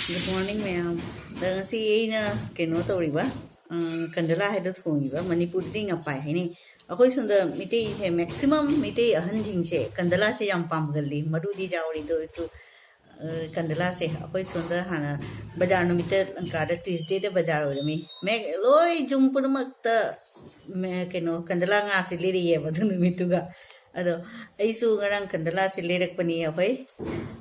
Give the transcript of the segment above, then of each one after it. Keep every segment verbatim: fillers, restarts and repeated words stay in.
Good morning, ꯃꯌꯥꯝ꯫ ꯑꯗ ꯉꯁꯤ ꯑꯩꯅ ꯀꯩꯅꯣ ꯇꯧꯔꯤꯕ, ꯑ, ꯀꯟꯗꯂꯥ ꯍꯥꯏꯗꯣ ꯊꯣꯡꯉꯤꯕ꯫ ꯃꯅꯤꯄꯨꯔꯗꯗꯤ ꯉꯄꯥꯏ ꯍꯥꯏꯅꯩ꯫ ꯑꯩꯈꯣꯏ ꯁꯣꯝꯗ ꯃꯤꯇꯩꯁꯦ, maximum ꯃꯤꯇꯩ ꯑꯍꯟꯁꯤꯡꯁꯦ ꯀꯟꯗꯂꯥꯁꯦ ꯌꯥꯝ ꯄꯥꯝꯒꯜꯂꯤ꯫ ꯃꯔꯨꯗꯤ ꯌꯥꯎꯔꯤ, ꯑꯗꯨ ꯑꯣꯏꯔꯁꯨ, ꯑ, ꯀꯟꯗꯂꯥꯁꯦ ꯑꯩꯈꯣꯏ ꯁꯣꯝꯗ ꯍꯥꯟꯅ ꯕꯖꯥꯔ ꯅꯨꯃꯤꯠꯇ, ꯂꯪꯀꯥꯗ Tuesdayꯗ ꯕꯖꯥꯔ ꯑꯣꯏꯔꯝꯃꯤ꯫ ꯃꯦꯛ-, ꯂꯣꯏ ꯌꯨꯝ ꯄꯨꯝꯅꯃꯛꯇ ꯃꯦ-, ꯀꯩꯅꯣ, ꯀꯟꯗꯂꯥ ꯉꯥꯁꯦ ꯂꯩꯔꯛꯑꯦꯕ ꯑꯗꯨ ꯅꯨꯃꯤꯠꯇꯨꯒ꯫ ꯑꯗꯣ ꯑꯩꯁꯨ ꯉꯔꯥꯡ ꯀꯟꯗꯂꯥꯁꯦ ꯂꯩꯔꯛꯄꯅꯤ ꯑꯩꯈꯣꯏ꯫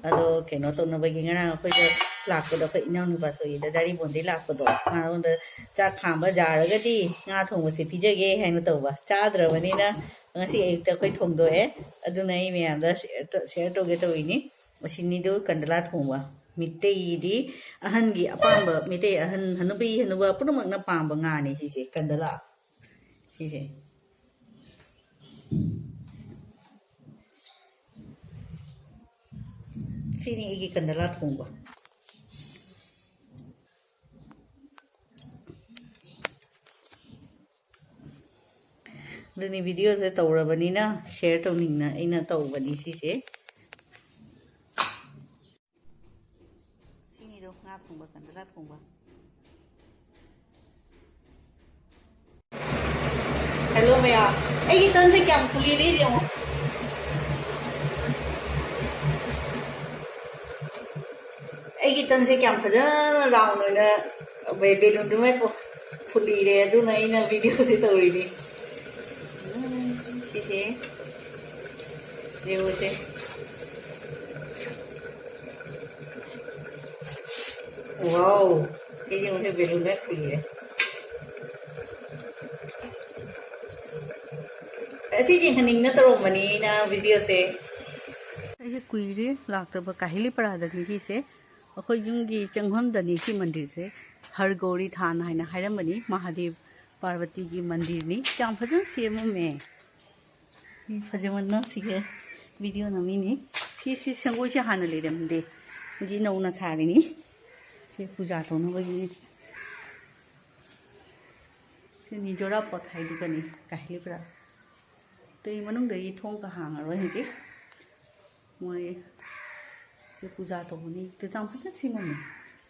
ꯑꯗꯣ ꯀꯩꯅꯣ ꯇꯧꯅꯕꯒꯤ, ꯉꯔꯥꯡ ꯑꯩꯈꯣꯏꯗ ꯂꯥꯛꯄꯗꯣ, ꯑꯩꯈꯣꯏ ꯏꯅꯥꯎꯅꯨꯄꯥ ꯊꯣꯛꯏꯗ ꯖꯥꯔꯤꯕꯣꯟꯗꯩ ꯂꯥꯛꯄꯗꯣ, ꯃꯉꯣꯟꯗ ꯆꯥꯛ ꯈꯥꯝꯕ ꯌꯥꯔꯒꯗꯤ ꯉꯥ ꯊꯣꯡꯕꯁꯦ ꯄꯤꯖꯒꯦ ꯍꯥꯏꯅ ꯇꯧꯕ꯫ ꯆꯥꯗ꯭ꯔꯕꯅꯤꯅ ꯉꯁꯤ ꯑꯌꯨꯛꯇ ꯑꯩꯈꯣꯏ ꯊꯣꯡꯗꯣꯛꯑꯦ꯫ ꯑꯗꯨꯅ ꯑꯩ ꯃꯌꯥꯝꯗ share ꯇ-, share ꯇꯧꯒꯦ ꯇꯧꯔꯤꯅꯤ꯫ ꯑꯁꯤꯅꯤꯗꯨ ꯀꯟꯗꯂꯥ ꯊꯣꯡꯕ꯫ ꯃꯤꯇꯩꯒꯤꯗꯤ ꯑꯍꯟꯒꯤ ꯑꯄꯥꯝꯕ, ꯃꯤꯇꯩ ꯑꯍꯟ, ꯍꯅꯨꯕꯤ ꯍꯅꯨꯕ ꯄꯨꯝꯅꯃꯛꯅ ꯄꯥꯝꯕ ꯉꯥꯅꯤ ꯁꯤꯁꯦ, ꯀꯟꯗꯂꯥ꯫ ꯁꯤꯁꯦ꯫ ꯁꯤꯅꯤ ꯑꯩꯒꯤ ꯀꯟꯗꯂꯥ ꯊꯣꯡꯕ꯫ ꯑꯗꯨꯅꯤ, videoꯁꯦ ꯇꯧꯔꯕꯅꯤꯅ share ꯇꯧꯅꯤꯡꯅ ꯑꯩꯅ ꯇꯧꯕꯅꯤ ꯁꯤꯁꯦ꯫ ꯁꯤꯅꯤꯗꯣ ꯉꯥ ꯊꯣꯡꯕ, ꯀꯟꯗꯂꯥ ꯊꯣꯡꯕ꯫ Hello ꯃꯌꯥꯝ, ꯑꯩꯒꯤ ꯇꯟꯁꯦ ꯀꯌꯥꯝ ꯐꯨꯜꯂꯤꯔꯤ ꯌꯦꯡꯉꯣ꯫ ꯑꯩꯒꯤ ꯇꯟꯁꯦ ꯀꯌꯥꯝ ꯐꯖꯅ round ꯑꯣꯏꯅ ꯕꯦ-, balloonꯗꯨꯃꯥꯏ ꯄꯨ-, ꯐꯨꯜꯂꯤꯔꯦ, ꯑꯗꯨꯅ ꯑꯩꯅ videoꯁꯦ ꯇꯧꯔꯤꯅꯤ꯫ ꯎꯝ, ꯁꯤꯁꯦ ꯌꯦꯡꯉꯨꯁꯦ꯫ Wow, ꯑꯩꯗꯤ ꯉꯁꯤ balloonꯗ ꯐꯨꯜꯂꯤꯔꯦ꯫ ꯑꯁꯤ ꯌꯦꯡꯍꯟꯅꯤꯡꯅ ꯇꯧꯔꯝꯕꯅꯤ ꯑꯩꯅ videoꯁꯦ꯫ ꯑꯩꯁꯦ ꯀꯨꯏꯔꯦ ꯂꯥꯛꯇꯕ ꯀꯥꯍꯤꯂꯤꯄꯔꯥꯗꯗꯤ꯫ ꯁꯤꯁꯦ ꯑꯩꯈꯣꯏ ꯌꯨꯝꯒꯤ ꯆꯪꯐꯝꯗꯅꯤ ꯁꯤ ꯃꯟꯗꯤꯔꯁꯦ꯫ ꯍꯔꯒꯧꯔꯤ ꯊꯥꯟ ꯍꯥꯏꯅ ꯍꯥꯏꯔꯝꯕꯅꯤ, ꯃꯍꯥꯗꯦꯕ ꯄꯥꯔꯕꯇꯤꯒꯤ ꯃꯟꯗꯤꯔꯅꯤ꯫ ꯌꯥꯝ ꯐꯖꯅ ꯁꯦꯝꯃꯝꯃꯦ꯫ ꯃꯤ ꯐꯖꯃꯟꯅ ꯁꯤꯒꯦ video ꯅꯝꯃꯤꯅꯤ꯫ ꯁꯤ, ꯁꯤ ꯁꯪꯒꯣꯏꯁꯦ ꯍꯥꯟꯅ ꯂꯩꯔꯝꯗꯦ, ꯍꯧꯖꯤꯛ ꯅꯧꯅ ꯁꯥꯔꯤꯅꯤ꯫ ꯁꯤ ꯄꯨꯖꯥ ꯇꯧꯅꯕꯒꯤꯅꯤ꯫ ꯁꯤ ꯅꯤꯖꯣꯔꯥ ꯄꯣꯠ ꯍꯥꯏꯗꯨꯒꯅꯤ, ꯀꯥꯍꯤꯂꯤꯄꯔꯥ꯫ ꯑꯗꯨꯒꯤ ꯃꯅꯨꯡꯗꯒꯤ ꯊꯣꯡꯒ ꯍꯥꯡꯉꯔꯣꯏ ꯍꯧꯖꯤꯛ꯫ ꯃꯣꯏ ꯁꯤ ꯄꯨꯖꯥ ꯇꯧꯕꯅꯤ꯫ ꯇꯨ ꯌꯥꯝ ꯐꯖꯅ ꯁꯦꯝꯃꯝꯃꯦ꯫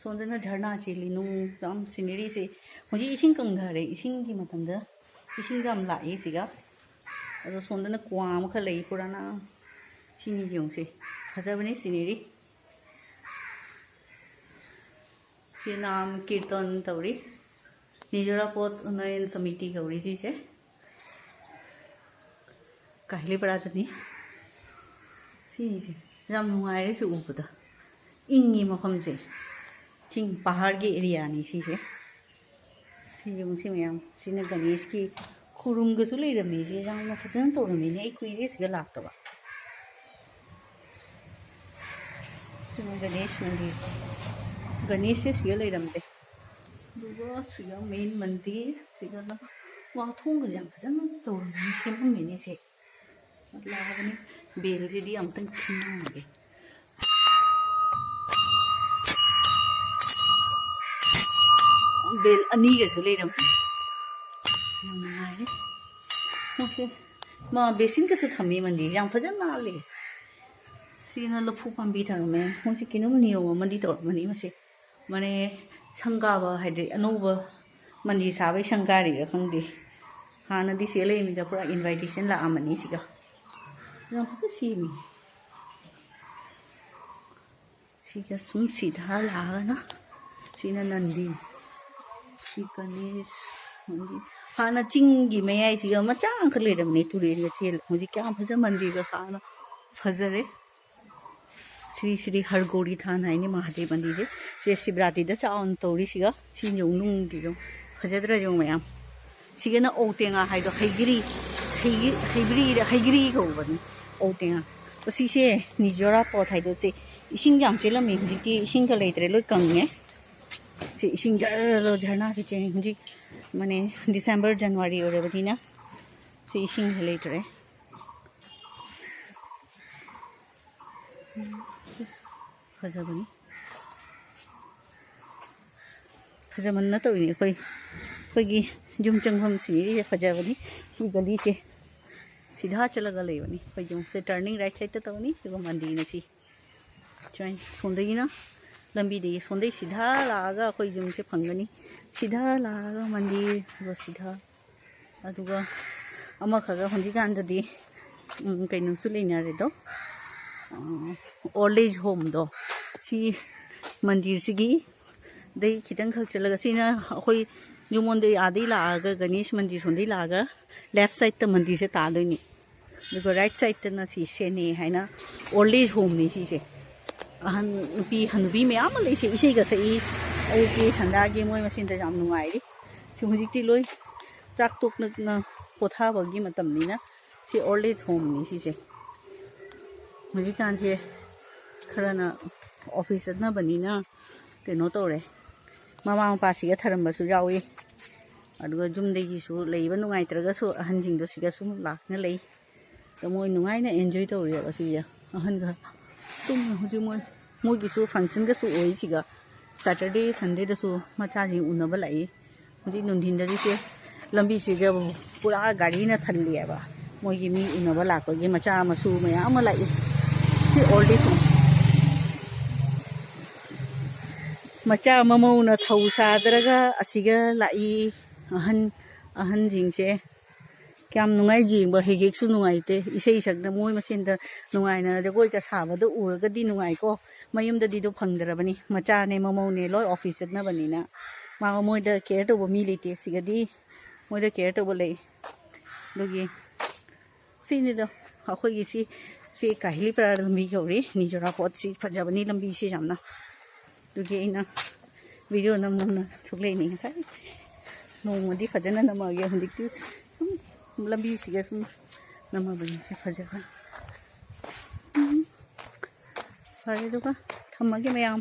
ꯁꯣꯝꯗꯅ ꯖꯔꯅꯥ ꯆꯦꯜꯂꯤ, ꯅꯨꯡ ꯌꯥꯝ, ꯁꯤꯅꯔꯤꯁꯦ꯫ ꯍꯧꯖꯤꯛ ꯏꯁꯤꯡ ꯀꯪꯊꯔꯦ, ꯏꯁꯤꯡꯒꯤ ꯃꯇꯝꯗ ꯏꯁꯤꯡꯁꯦ ꯌꯥꯝ ꯂꯥꯛꯑꯦ ꯁꯤꯒ꯫ ꯑꯗꯣ ꯁꯣꯝꯗꯅ ꯀ꯭ꯋꯥ ꯑꯃꯈꯛ ꯂꯩ, ꯄꯨꯔꯥꯅ꯫ ꯁꯤꯅꯤ ꯌꯦꯡꯉꯨꯁꯦ, ꯐꯖꯕꯅꯦ ꯁꯤꯅꯔꯤ꯫ ꯁꯤ ꯅꯥꯝ ꯀꯤꯔꯇꯟ ꯇꯧꯔꯤ, ꯅꯤꯖꯣꯔꯥ ꯄꯣꯠ ꯎꯟꯅꯌꯟ ꯁꯃꯤꯇꯤ ꯀꯧꯔꯤ ꯁꯤꯁꯦ꯫ ꯀꯥꯏꯂꯤꯄꯔꯥꯗꯅꯤ꯫ ꯁꯤꯁꯦ ꯌꯥꯝ ꯅꯨꯡꯉꯥꯏꯔꯦ ꯁꯤ ꯎꯕꯗ꯫ ꯏꯪꯉꯤ ꯃꯐꯝꯁꯦ꯫ ꯆꯤꯡ ꯄꯍꯥꯔꯒꯤ ꯑꯦꯔꯤꯌꯥꯅꯤ ꯁꯤꯁꯦ꯫ ꯁꯤ ꯌꯦꯡꯉꯨ ꯁꯤ ꯃꯌꯥꯝ꯫ ꯁꯤꯅ ꯒꯅꯦꯁꯀꯤ ꯈꯨꯔꯨꯝꯒꯁꯨ ꯂꯩꯔꯝꯃꯤ꯫ ꯁꯤ ꯌꯥꯝꯅ ꯐꯖꯅ ꯇꯧꯔꯝꯃꯤꯅꯦ꯫ ꯑꯩ ꯀꯨꯏꯔꯦ ꯁꯤꯒ ꯂꯥꯛꯇꯕ꯫ ꯁꯤꯅ ꯒꯅꯦꯁ ꯃꯟꯗꯤꯔ꯫ ꯒꯅꯦꯁꯁꯦ ꯁꯤꯒ ꯂꯩꯔꯝꯗꯦ꯫ ꯑꯗꯨꯒ ꯁꯤꯒ ꯃꯦꯟ ꯃꯟꯗꯤꯔ, ꯁꯤꯒꯅ ꯋꯥꯊꯣꯡꯒꯁꯦ ꯌꯥꯝ ꯐꯖꯅ ꯇꯧꯔꯝꯃꯤ, ꯁꯦꯝꯃꯝꯃꯤꯅꯦ ꯁꯦ꯫ ꯂꯥꯛꯑꯕꯅꯤ꯫ ꯕꯦꯜꯁꯤꯗꯤ ꯑꯃꯨꯛꯇꯪ ꯈꯤꯡꯉꯝꯃꯒꯦ꯫ ꯕꯦꯜ ꯑꯅꯤꯒꯁꯨ ꯂꯩꯔꯝꯃꯤ꯫ ꯌꯥꯝ ꯅꯨꯡꯉꯥꯏꯔꯦ꯫ ꯃꯣꯏꯁꯦ ꯃꯥ ꯕꯦꯁꯤꯟꯒꯁꯨ ꯊꯝꯃꯤ ꯃꯟꯗꯤꯔ꯫ ꯌꯥꯝ ꯐꯖꯅ ꯅꯥꯜꯂꯤ꯫ ꯁꯤꯅ ꯂꯐꯨ ꯄꯥꯝꯕꯤ ꯊꯝꯃꯦ꯫ ꯃꯣꯏꯁꯦ ꯀꯩꯅꯣꯝ ꯅꯤꯌꯣꯝ ꯑꯃꯗꯤ ꯇꯧꯔꯝꯃꯅꯤ ꯃꯁꯦ꯫ ꯃꯅꯦ ꯁꯪꯒꯥꯕ ꯍꯥꯏꯗꯤ ꯑꯅꯧꯕ ꯃꯟꯗꯤꯔ ꯁꯥꯕꯒꯤ ꯁꯪꯒꯥꯔꯤꯔ ꯈꯪꯗꯦ꯫ ꯍꯥꯟꯅꯗꯤ ꯁꯤ ꯂꯩꯔꯝꯃꯤꯗ ꯄꯨꯔꯥ invitation ꯂꯥꯛꯑꯝꯃꯅꯤ ꯁꯤꯒ꯫ ꯌꯥꯝ ꯐꯖ ꯁꯦꯝꯃꯤ꯫ ꯁꯤꯒ ꯁꯨꯝ ꯁꯤꯗ ꯂꯥꯛꯑꯒꯅ ꯁꯤꯅ ꯅꯟꯗꯤ꯫ ꯁꯤ ꯒꯅꯦꯁ ꯃꯟꯗꯤꯔ꯫ ꯍꯥꯟꯅ ꯆꯤꯡꯒꯤ ꯃꯌꯥꯏꯁꯤꯒ ꯃꯆꯥ ꯑꯃꯈꯛ ꯂꯩꯔꯝꯃꯦ, ꯇꯨꯔꯦꯜꯒ ꯆꯦꯜꯂꯦ꯫ ꯍꯧꯖꯤꯛ ꯀꯌꯥꯝ ꯐꯖ ꯃꯟꯗꯤꯔꯒ ꯁꯥꯅ ꯐꯖꯔꯦ꯫ ꯁ꯭ꯔꯤ ꯁ꯭ꯔꯤ ꯍꯔꯒꯣꯔꯤ ꯊꯥꯟ ꯍꯥꯏꯅꯤ ꯃꯍꯥꯗꯦꯕ ꯃꯟꯗꯤꯔꯁꯦ꯫ ꯁꯦ ꯁꯤꯕꯔꯥꯇ꯭ꯔꯤꯗ ꯆꯥꯎꯅ ꯇꯧꯔꯤꯁꯤꯒ꯫ ꯁꯤ ꯌꯦꯡꯉꯨ ꯅꯨꯡꯒꯤꯗꯣ ꯐꯖꯗ꯭ꯔꯥ ꯌꯦꯡꯉꯨ ꯃꯌꯥꯝ꯫ ꯁꯤꯒꯅ ꯑꯣꯇꯦꯡꯉꯥ ꯍꯥꯏꯗꯣ, ꯍꯩꯒ꯭ꯔꯤ, ꯍꯩꯒ꯭ꯔꯤ, ꯍꯩꯒ꯭ꯔꯤ, ꯍꯩꯒ꯭ꯔꯤ ꯀꯧꯕꯅꯤ, ꯑꯣꯇꯦꯡꯉꯥ꯫ ꯑꯁꯤꯁꯦ ꯅꯤꯖꯣꯔꯥ ꯄꯣꯠ ꯍꯥꯏꯗꯣ꯫ ꯁꯤ ꯏꯁꯤꯡ ꯌꯥꯝ ꯆꯦꯜꯂꯝꯃꯤ, ꯍꯧꯖꯤꯛꯇꯤ ꯏꯁꯤꯡꯒ ꯂꯩꯇ꯭ꯔꯦ, ꯂꯣꯏ ꯀꯪꯉꯦ꯫ ꯁꯤ ꯏꯁꯤꯡ ꯖꯔ ꯖꯔꯅꯥꯁꯤ ꯆꯦꯟ, ꯍꯧꯖꯤꯛ ꯃꯅꯦ ꯗꯤꯁꯦꯝꯕꯔ ꯖꯅꯋꯥꯔꯤ ꯑꯣꯏꯔꯕꯅꯤꯅ ꯁꯤ ꯏꯁꯤꯡ ꯂꯩꯇ꯭ꯔꯦ꯫ ꯐꯖꯕꯅꯤ꯫ ꯐꯖꯃꯟꯅ ꯇꯧꯔꯤꯅꯤ ꯑꯩꯈꯣꯏ, ꯑꯩꯈꯣꯏꯒꯤ ꯌꯨꯝ ꯆꯪꯐꯝ ꯁꯤꯅꯔꯤꯁꯦ ꯐꯖꯕꯅꯤ꯫ ꯁꯤ ꯒꯂꯤꯁꯦ ꯁꯤꯗ ꯆꯠꯂꯒ ꯂꯩꯕꯅꯤ꯫ ꯑꯩꯈꯣꯏ ꯌꯨꯝꯁꯦ turning right sideꯇ ꯇꯧꯅꯤ, ꯑꯗꯨꯒ ꯃꯟꯗꯤꯔꯅ ꯁꯤ꯫ ꯁꯨꯃꯥꯏꯅ ꯁꯣꯝꯗꯒꯤꯅ ꯂꯝꯕꯤꯗꯒꯤ ꯁꯣꯝꯗꯩ ꯁꯤꯗ ꯂꯥꯛꯑꯒ ꯑꯩꯈꯣꯏ ꯌꯨꯝꯁꯦ ꯐꯪꯒꯅꯤ꯫ ꯁꯤꯗ ꯂꯥꯛꯑꯒ ꯃꯟꯗꯤꯔꯗꯣ ꯁꯤꯗ, ꯑꯗꯨꯒ ꯑꯃꯈꯛꯒ ꯍꯧꯖꯤꯛꯀꯥꯟꯗꯗꯤ, ꯎꯝ, ꯀꯩꯅꯣꯁꯨ ꯂꯩꯅꯔꯦꯗꯣ, ꯑꯣꯜ ꯑꯦꯖ ꯍꯣꯝꯗꯣ, ꯁꯤ ꯃꯟꯗꯤꯔꯁꯤꯒꯤ ꯗꯩ ꯈꯤꯇꯪ ꯈꯛ ꯆꯠꯂꯒ, ꯁꯤꯅ ꯑꯩꯈꯣꯏ ꯌꯨꯝꯉꯣꯟꯗꯩ ꯑꯥꯗꯩ ꯂꯥꯛꯑꯒ, ꯒꯅꯦꯁ ꯃꯟꯗꯤꯔ ꯁꯣꯝꯗꯩ ꯂꯥꯛꯑꯒ ꯂꯦꯐ ꯁꯥꯏꯗꯇ ꯃꯟꯗꯤꯔꯁꯦ ꯇꯥꯗꯣꯏꯅꯤ꯫ ꯑꯗꯨꯒ ꯔꯥꯏꯠ ꯁꯥꯏꯗꯇꯅ ꯁꯤ ꯁꯦꯅꯦ ꯍꯥꯏꯅ ꯑꯣꯜ ꯑꯦꯖ ꯍꯣꯝꯅꯤ ꯁꯤꯁꯦ꯫ ꯑꯍꯟ ꯅꯨꯄꯤ ꯍꯅꯨꯕꯤ ꯃꯌꯥꯝ ꯑꯃ ꯂꯩꯁꯦ, ꯏꯁꯩꯒ ꯁꯛꯏ꯫ ꯑꯌꯨꯛꯀꯤ ꯁꯟꯗꯥꯒꯤ ꯃꯣꯏ ꯃꯁꯦꯟꯗ ꯌꯥꯝ ꯅꯨꯡꯉꯥꯏꯔꯤ꯫ ꯁꯤ ꯍꯧꯖꯤꯛꯇꯤ ꯂꯣꯏ ꯆꯥꯛ ꯇꯣꯛꯅ ꯄꯣꯊꯥꯕꯒꯤ ꯃꯇꯝꯅꯤꯅ ꯁꯤ ꯑꯣꯜ ꯑꯦꯖ ꯍꯣꯝꯅꯤ ꯁꯤꯁꯦ꯫ ꯍꯧꯖꯤꯛꯀꯥꯟꯁꯦ ꯈꯔꯅ ꯑꯣꯐꯤꯁ ꯆꯠꯅꯕꯅꯤꯅ ꯀꯩꯅꯣ ꯇꯧꯔꯦ, ꯃꯃꯥ ꯃꯄꯥꯁꯤꯒ ꯊꯔꯝꯕꯁꯨ ꯌꯥꯎꯏ꯫ ꯑꯗꯨꯒ ꯌꯨꯝꯗꯒꯤꯁꯨ ꯂꯩꯕ ꯅꯨꯡꯉꯥꯏꯇ꯭ꯔꯒꯁꯨ ꯑꯍꯟꯁꯤꯡꯗꯣ ꯁꯤꯗ ꯁꯨꯝ ꯂꯥꯛꯅ ꯂꯩ꯫ ꯑꯗꯣ ꯃꯣꯏ ꯅꯨꯡꯉꯥꯏꯅ ꯑꯦꯟꯖꯣꯏ ꯇꯧꯔꯤꯑꯕ ꯁꯤꯁꯦ꯫ ꯑꯍꯟ ꯈꯔ ꯇꯨꯝꯃꯦ ꯍꯧꯖꯤꯛ꯫ ꯃꯣꯏ, ꯃꯣꯏꯒꯤꯁꯨ ꯐꯪꯁꯟꯒꯁꯨ ꯑꯣꯏ ꯁꯤꯒ꯫ ꯁꯦꯇꯔꯗꯦ ꯁꯟꯗꯦꯗꯁꯨ ꯃꯆꯥꯁꯤꯡ ꯎꯅꯕ ꯂꯥꯛꯏ꯫ ꯍꯧꯖꯤꯛ ꯅꯨꯡꯊꯤꯟꯗꯗꯤ ꯁꯦ ꯂꯝꯕꯤꯁꯤꯒ ꯄꯨꯔꯥ ꯒꯥꯔꯤꯅ ꯊꯜꯂꯤꯑꯕ꯫ ꯃꯣꯏꯒꯤ ꯃꯤ ꯎꯅꯕ ꯂꯥꯛꯄꯒꯤ ꯃꯆꯥ ꯃꯁꯨ ꯃꯌꯥꯝ ꯑꯃ ꯂꯥꯛꯏ꯫ ꯁꯤ ꯑꯣꯜ ꯑꯦꯖ ꯍꯣꯝ꯫ ꯃꯆꯥ ꯃꯃꯧꯅ ꯊꯧ ꯁꯥꯗ꯭ꯔꯒ ꯑꯁꯤꯒ ꯂꯥꯛꯏ꯫ ꯑꯍꯟ, ꯑꯍꯟꯁꯤꯡꯁꯦ ꯀꯌꯥꯝ ꯅꯨꯡꯉꯥꯏ ꯌꯦꯡꯕ꯫ ꯍꯦꯛ ꯍꯦꯛꯁꯨ ꯅꯨꯡꯉꯥꯏꯇꯦ꯫ ꯏꯁꯩ ꯁꯛꯅ ꯃꯣꯏ ꯃꯁꯦꯟꯗ ꯅꯨꯡꯉꯥꯏꯅ ꯖꯒꯣꯏꯒ ꯁꯥꯕꯗꯣ ꯎꯔꯒꯗꯤ ꯅꯨꯡꯉꯥꯏꯀꯣ꯫ ꯃꯌꯨꯝꯗꯗꯤ ꯑꯗꯨ ꯐꯪꯗ꯭ꯔꯕꯅꯤ꯫ ꯃꯆꯥꯅꯦ ꯃꯃꯧꯅꯦ ꯂꯣꯏ ꯑꯣꯐꯤꯁ ꯆꯠꯅꯕꯅꯤꯅ ꯃꯥ, ꯃꯣꯏꯗ ꯀꯦꯌꯔ ꯇꯧꯕ ꯃꯤ ꯂꯩꯇꯦ꯫ ꯁꯤꯒꯗꯤ ꯃꯣꯏꯗ ꯀꯦꯌꯔ ꯇꯧꯕ ꯂꯩ꯫ ꯑꯗꯨꯒꯤ ꯁꯤꯅꯤꯗ ꯑꯩꯈꯣꯏꯒꯤ ꯁꯤ, ꯁꯤ ꯀꯥꯍꯤꯂꯤ ꯄꯔꯥ ꯂꯝꯕꯤ ꯌꯧꯔꯤ꯫ ꯅꯤꯖꯣꯔꯥ ꯄꯣꯠꯁꯤ ꯐꯖꯕꯅꯤ ꯂꯝꯕꯤꯁꯤ ꯌꯥꯝꯅ꯫ ꯑꯗꯨꯒꯤ ꯑꯩꯅ ꯚꯤꯗꯤꯑꯣ ꯅꯝ ꯅꯝꯅ ꯊꯣꯛꯂꯛꯏꯅꯤ ꯉꯁꯥꯏ꯫ ꯅꯣꯡꯃꯗꯤ ꯐꯖꯅ ꯅꯝꯃꯒꯦ꯫ ꯍꯧꯖꯤꯛꯇꯤ ꯁꯨꯝ ꯂꯝꯕꯤꯁꯤꯒ ꯁꯨꯝ ꯅꯝꯃꯕꯅꯤ꯫ ꯁꯤ ꯐꯖꯕ꯫ ꯎꯝ꯫ ꯐꯔꯦ ꯑꯗꯨꯒ ꯊꯝꯃꯒꯦ ꯃꯌꯥꯝ꯫